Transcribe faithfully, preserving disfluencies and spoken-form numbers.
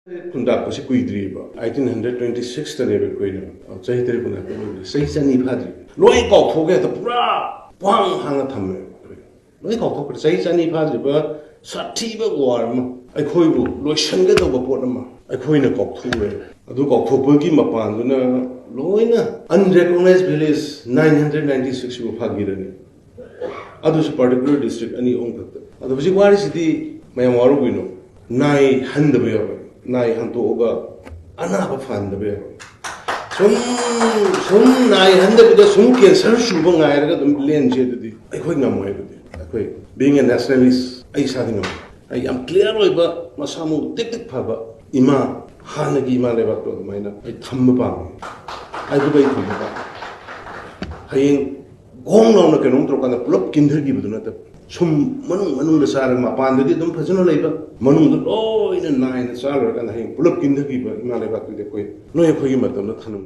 ꯈꯨꯟꯗꯥꯛꯄꯁꯤ ꯀꯨꯏꯗ꯭ꯔꯤꯕ, eighteen hundred twenty ꯁꯤꯛꯁꯇꯅꯦꯕ ꯑꯩꯈꯣꯏꯅ ꯆꯍꯤ ꯇꯔꯦꯠ ꯈꯨꯟꯗꯥꯛꯄ ꯂꯣꯏꯕꯁꯦ꯫ ꯆꯍꯤ ꯆꯅꯤ ꯐꯥꯗ꯭ꯔꯤ꯫ ꯂꯣꯏ ꯀꯥꯎꯊꯣꯛꯈ꯭ꯔꯦ꯫ ꯍꯦꯛꯇ ꯄꯨꯔꯥ ꯄꯨꯍꯥꯡ ꯍꯥꯡꯅ ꯊꯝꯃꯦ꯫ ꯂꯣꯏ ꯀꯥꯎꯊꯣꯛꯈ꯭ꯔꯦ꯫ ꯆꯍꯤ ꯆꯅꯤ ꯐꯥꯗ꯭ꯔꯤꯕ ꯁꯥꯊꯤꯕ ꯋꯥꯔ ꯑꯃ, ꯑꯩꯈꯣꯏꯕꯨ ꯂꯣꯏꯁꯤꯟꯒꯗꯧꯕ ꯄꯣꯠ ꯑꯃ ꯑꯩꯈꯣꯏꯅ ꯀꯥꯎꯊꯣꯛꯎꯔꯦ꯫ ꯑꯗꯨ ꯀꯥꯎꯊꯣꯛꯄꯒꯤ ꯃꯄꯥꯟꯗꯨꯅ ꯂꯣꯏꯅ unrecognized village nine hundred ninety six ꯁꯤꯕꯨ ꯐꯥꯒꯤꯔꯅꯤ꯫ ꯑꯗꯨꯁꯨ particular district ꯑꯅꯤ ꯑꯍꯨꯝ ꯈꯛꯇ꯫ ꯑꯗꯣ ꯍꯧꯖꯤꯛ ꯋꯥꯔꯤꯁꯤꯗꯤ ꯃꯌꯥꯝ ꯋꯥꯔꯧꯕꯤꯅꯣ, ꯅꯥꯏ ꯍꯟꯗꯕ ꯌꯥꯎꯔꯦ꯫ ꯅꯥꯏ ꯍꯟꯇꯣꯛꯑꯒ ꯑꯅꯥꯕ ꯐꯍꯟꯗꯕ ꯌꯥꯔꯣꯏ꯫ ꯁꯨꯝ ꯁꯨꯝ ꯅꯥꯏ ꯍꯟꯗꯕꯤꯗ ꯁꯨꯝ ꯀꯦꯟꯁꯔ ꯁꯨꯕ ꯉꯥꯏꯔꯒ ꯑꯗꯨꯝ ꯂꯦꯟꯁꯦ ꯑꯗꯨꯗꯤ ꯑꯩꯈꯣꯏ ꯉꯝꯃꯣꯏ꯫ ꯑꯗꯨꯗꯤ ꯑꯩꯈꯣꯏ, being a nationalist, ꯑꯩ ꯏꯁꯥꯗꯤ ꯉꯝꯃꯣꯏ꯫ ꯑꯩ ꯌꯥꯝ ꯀ꯭ꯂꯤꯌꯥꯔ ꯑꯣꯏꯕ, ꯃꯁꯥ ꯃꯎ ꯇꯤꯛ ꯇꯤꯛ ꯐꯕ ꯏꯃꯥ, ꯍꯥꯟꯅꯒꯤ ꯏꯃꯥ ꯂꯩꯕꯥꯛꯇꯣ ꯑꯗꯨꯃꯥꯏꯅ ꯑꯩ ꯊꯝꯕ ꯄꯥꯝꯃꯤ꯫ ꯑꯗꯨꯒ ꯑꯩ ꯊꯝꯕ ꯄꯥꯝꯃꯤ꯫ ꯍꯌꯦꯡ ꯒꯣꯡ ꯂꯥꯎꯅ ꯀꯩꯅꯣꯝ ꯇꯧꯔꯀꯥꯟꯗ ꯄꯨꯂꯞ ꯀꯤꯟꯊꯈꯤꯕꯗꯨ ꯅꯠꯇꯕ, ꯁꯨꯝ ꯃꯅꯨꯡ ꯃꯅꯨꯡꯗ ꯆꯥꯔꯒ ꯃꯄꯥꯟꯗꯗꯤ ꯑꯗꯨꯝ ꯐꯖꯅ ꯂꯩꯕ, ꯃꯅꯨꯡꯗ ꯂꯣꯏꯅ ꯅꯥꯏꯅ ꯆꯥ ꯂꯣꯏꯔꯀꯥꯟꯗ ꯍꯌꯦꯡ ꯄꯨꯂꯞ ꯀꯤꯟꯊꯈꯤꯕ ꯏꯃꯥ ꯂꯩꯕꯥꯛꯇꯨꯗꯤ ꯑꯩꯈꯣꯏ, ꯅꯣꯏ ꯑꯩꯈꯣꯏꯒꯤ ꯃꯇꯝꯗ ꯊꯅꯝ